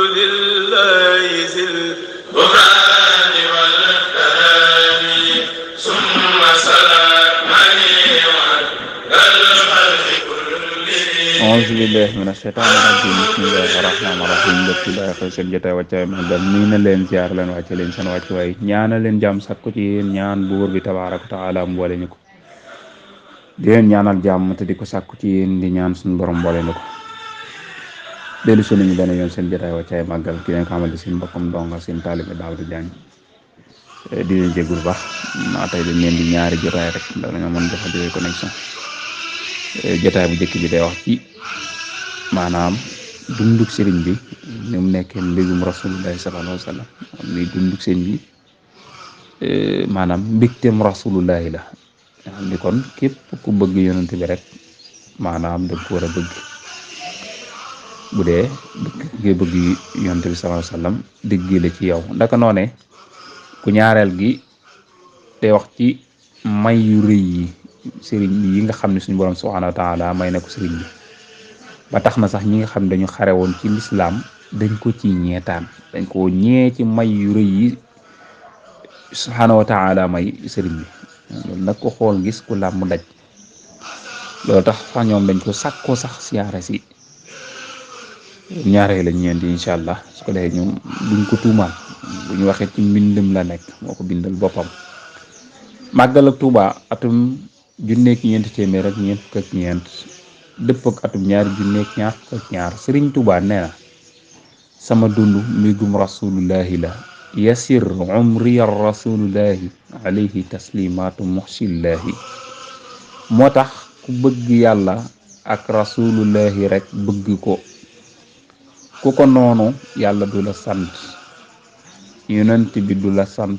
لله ذي البرهان والكرام ثم سلامني والخلق كلهم. أعوذ بالله من الشيطان الرجيم. بسم الله الرحمن الرحيم. Mbokk yi bàyyi xel seen jotaay wàccaay màggal nii na leen ziar leen wàcce leen seen wàccuwaay ñaanal leen jàmm sakku ci yéen ñaan buur bi tabaaraka wa taala mu boole ñu ko di leen ñaanal jàmm te di ko sakku ci yéen di ñaan suñu borom boole ñu ko. dellu si nañu benn yoon seen jotaay wàccaay màggal ki leen ko xamante seen mbokkum donga seen taalibe Daouda Diagne di leen jéggul baax naa tey dañ leen di ñaari jotaay rek ndax dañoo mën jafe-jafe connexion. jotaay bu njëkk bi day wax ci maanaam dunduk sëriñ bi ni mu nekkee mbégum rasulullahi sallallahu alayhi wa sallam muy dunduk sëriñ bi maanaam mbégteem rasulullahi la nga xam ni kon képp ku bëgg yonent bi rek maanaam da ko war a bëgg bu dee ngay bëgg yonent bi sallallahu alayhi wa sallam dégg la ci yow ndaka noone ku ñaareel gi day wax ci may yu rëy yi sëriñ yi nga xam ne suñu borom subhanahu wa taala may na ko sëriñ bi ba tax na sax ñi nga xam ne dañu xare woon ci lislaam dañ ko ci ñeetaan dañ ko ñee ci may yu rëy yi subhanahu wa taala may sëriñ bi loolu nag ko xool gis ku làmm daj loolu tax sax ñoom dañ ko sàkkoo sax siyaare si ñaaree lañ ñeenti incha allah su ko defee ñoom duñ ko tuumaal bu ñu waxee ci mbindam la nekk moo ko bindal boppam. màggal ak Tuuba atum junneeg ñeenti téeméer ak ñeent fukk ak ñeent dëpp ak atum ñaari junneeg ñaar fukk ak ñaar Sëriñ Tuuba nee na sama dund mbigum rasulullahi la yasir umriya rasulullahi alayhi taslimatu muhsillahi moo tax ku bëgg yàlla ak rasulullahi rek bëgg ko ku ko noonu yàlla du la sant yonent bi du la sant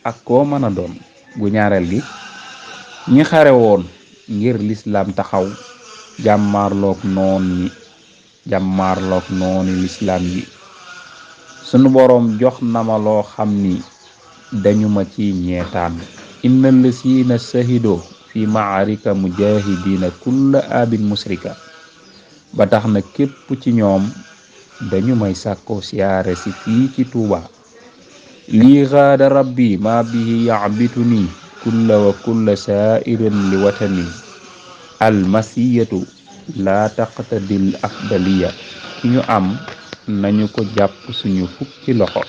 ak koo mën a doon. bu ñaareel gi ñi xare woon ngir lislaam taxaw jàmmaarloog nooni lislaam yi sunu boroom jox na ma loo xam ni dañu ma ci ñeetaan innal lasina sahido fi ma'arika mujahidina kulla abin musrika ba tax na képp ci ñoom dañu may sàkko siyaare si fii ci Tuuba lii gaada rabbi ma bihi ya'bituni kulla wa kulla sa'irin li watani almasiyatu la taqtadil afdaliya ki ñu am nañu ko jàpp suñu fukki loxo